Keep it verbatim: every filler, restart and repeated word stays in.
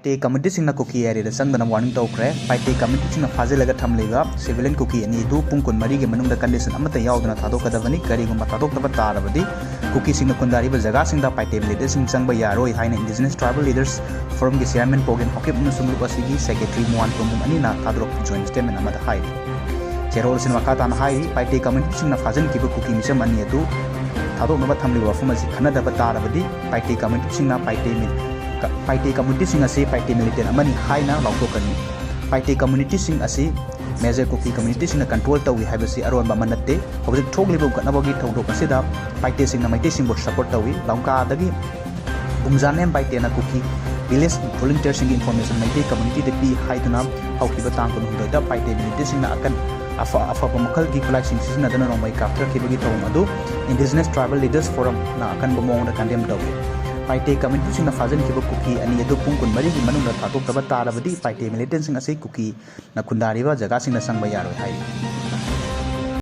ꯄꯥꯏꯇꯦ ꯀꯝꯃꯨꯅꯤꯇꯤꯁꯤꯡꯅ ꯀꯨꯀꯤ ꯑꯦꯔꯤꯌꯥꯗ ꯆꯪꯗꯅꯕ ꯋꯥꯔꯅꯤꯡ ꯇꯧꯈ꯭ꯔꯦ꯫ ꯄꯥꯏꯇꯦ ꯀꯝꯃꯨꯅꯤꯇꯤꯁꯤꯡꯅ ꯐꯥꯖꯤꯜꯂꯒ ꯊꯝꯂꯤꯕ ꯁꯤꯚꯤꯂꯤꯌꯟ ꯀꯨꯀꯤ ꯑꯅꯤ ꯑꯗꯨ ꯄꯨꯡ ꯀꯨꯟꯃꯔꯤꯒꯤ ꯃꯅꯨꯡꯗ ꯀꯟꯗꯤꯁꯟ ꯑꯃꯠꯇ ꯌꯥꯎꯗꯅ ꯊꯥꯗꯣꯛꯀꯗꯕꯅꯤ꯫ ꯀꯔꯤꯒꯨꯝꯕ ꯊꯥꯗꯣꯛꯇꯕ ꯇꯥꯔꯕꯗꯤ ꯀꯨꯀꯤꯁꯤꯡꯅ ꯈꯨꯟꯗꯥꯔꯤꯕ ꯖꯒꯥꯁꯤꯡꯗ ꯄꯥꯏꯇꯦ ꯃꯤꯂꯤꯇꯦꯟꯁꯤꯡ ꯆꯪꯕ ꯌꯥꯔꯣꯏ ꯍꯥꯏꯅ ꯏꯟꯗꯤꯖꯤꯅꯁ ꯇ꯭ꯔꯥꯏꯕꯦꯜ ꯂꯤꯗꯔꯁ ꯐꯣꯔꯝꯒꯤ ꯆꯤꯌꯥꯔꯃꯦꯟ ꯄꯣꯒꯦꯟ ꯍꯣꯀꯤꯞ ꯑꯃꯁꯨꯡ ꯂꯨꯞ ꯑꯁꯤꯒꯤ ꯁꯦꯀ꯭ꯔꯦꯇꯔꯤ ꯃꯣꯍꯟ ꯀꯨꯝꯕꯨꯝ ꯑꯅꯤꯅ ꯊꯥꯗꯣꯔꯛꯄ ꯖꯣꯏꯟ ꯁ꯭ꯇꯦꯠꯃꯦꯟ ꯑꯃꯗ ꯍꯥꯏꯔꯤ꯫ ꯆꯦꯔꯣꯜ ꯑꯁꯤꯅ ꯃꯈꯥ ꯇꯥꯅ ꯍꯥꯏꯔꯤ, ꯄꯥꯏꯇꯦ ꯀꯝꯃꯨꯅꯤꯇꯤꯁꯤꯡꯅ ꯐꯥꯖꯤꯟꯈꯤꯕ ꯀꯨꯀꯤ ꯃꯤꯆꯝ ꯑꯅꯤ ꯑꯗꯨ ꯊꯥꯗꯣꯛꯅꯕ ꯊꯝꯂꯤꯕ ꯋꯥꯐꯝ ꯑꯁꯤ ꯈꯟꯅꯗꯕ ꯇꯥꯔꯕꯗꯤ ꯄꯥꯏꯇꯦ ꯀꯝꯃꯨꯅꯤꯇꯤꯁꯤꯡꯅ ꯄꯥꯏꯇꯦ ꯃꯤ-, ꯀ-, ꯄꯥꯏꯇꯦ ꯀꯝꯃꯨꯅꯤꯇꯤꯁꯤꯡ ꯑꯁꯤ ꯄꯥꯏꯇꯦ ꯃꯤꯂꯤꯇꯦꯟ ꯑꯃꯅꯤ ꯍꯥꯏꯅ ꯂꯥꯎꯊꯣꯛꯀꯅꯤ꯫ ꯄꯥꯏꯇꯦ ꯀꯝꯃꯨꯅꯤꯇꯤꯁꯤꯡ ꯑꯁꯤ ꯃꯦꯖꯔ ꯀꯨꯀꯤ ꯀꯝꯃꯨꯅꯤꯇꯤꯁꯤꯡꯅ ꯀꯟꯇ꯭ꯔꯣꯜ ꯇꯧꯏ ꯍꯥꯏꯕꯁꯤ ꯑꯔꯣꯟꯕ ꯑꯃ ꯅꯠꯇꯦ꯫ ꯍꯧꯖꯤꯛ ꯊꯣꯛꯂꯤꯕ ꯎꯀꯠꯅꯕꯒꯤ ꯊꯧꯗꯣꯛ ꯑꯁꯤꯗ ꯄꯥꯏꯇꯦꯁꯤꯡꯅ ꯃꯩꯇꯩꯁꯤꯡꯕꯨ ꯁꯄꯣꯔꯠ ꯇꯧꯏ꯫ ꯂꯪꯀꯥꯗꯒꯤ ꯕꯨꯡꯖꯥꯅꯦꯝ ꯄꯥꯏꯇꯦꯅ ꯀꯨꯀꯤ ꯚꯤꯂꯦꯖ ꯚꯣꯂꯨꯟꯇꯤꯌꯔꯁꯤꯡꯒꯤ ꯏꯟꯐꯣꯔꯃꯦꯁꯟ ꯃꯩꯇꯩ ꯀꯝꯃꯨꯅꯤꯇꯤꯗ ꯄꯤ ꯍꯥꯏꯗꯨꯅ ꯍꯧꯈꯤꯕ ꯇꯥꯡ ꯀꯨꯟꯍꯨꯝꯗꯣꯏꯗ ꯄꯥꯏꯇꯦ ꯃꯤꯂꯤꯇꯦꯟꯁꯤꯡꯅ ꯑꯀꯟ-, ꯑꯐ-, ꯑꯐꯕ ꯃꯈꯜꯒꯤ ꯈꯨꯠꯂꯥꯏꯁꯤꯡ ꯁꯤꯖꯤꯟꯅꯗꯨꯅ ꯅꯣꯡꯃꯩ ꯀꯥꯞꯊꯔꯛꯈꯤꯕꯒꯤ ꯊꯧꯑꯣꯡ ꯑꯗꯨ ꯏꯟꯗꯤꯖꯤꯅꯁ ꯇ꯭ꯔꯥꯏꯕꯦꯜ ꯂꯤꯗꯔꯁ ꯐꯣꯔꯝꯅ ꯑꯀꯟꯕ ꯃꯑꯣꯡꯗ ꯀꯟꯗꯦꯝ ꯇꯧꯏ꯫ ꯄꯥꯏꯇꯦ ꯀꯝꯃꯨꯅꯤꯇꯤꯁꯤꯡꯅ ꯐꯥꯖꯤꯟꯈꯤꯕ ꯀꯨꯀꯤ ꯑꯅꯤ ꯑꯗꯨ ꯄꯨꯡ ꯀꯨꯟꯃꯔꯤꯒꯤ ꯃꯅꯨꯡꯗ ꯊꯥꯗꯣꯛꯇꯕ ꯇꯥꯔꯕꯗꯤ ꯄꯥꯏꯇꯦ ꯃꯤꯂꯤꯇꯦꯟꯁꯤꯡ ꯑꯁꯤ ꯀꯨꯀꯤꯅ ꯈꯨꯟꯗꯥꯔꯤꯕ ꯖꯒꯥꯁꯤꯡꯗ ꯆꯪꯕ ꯌꯥꯔꯣꯏ ꯍꯥꯏꯔꯤ꯫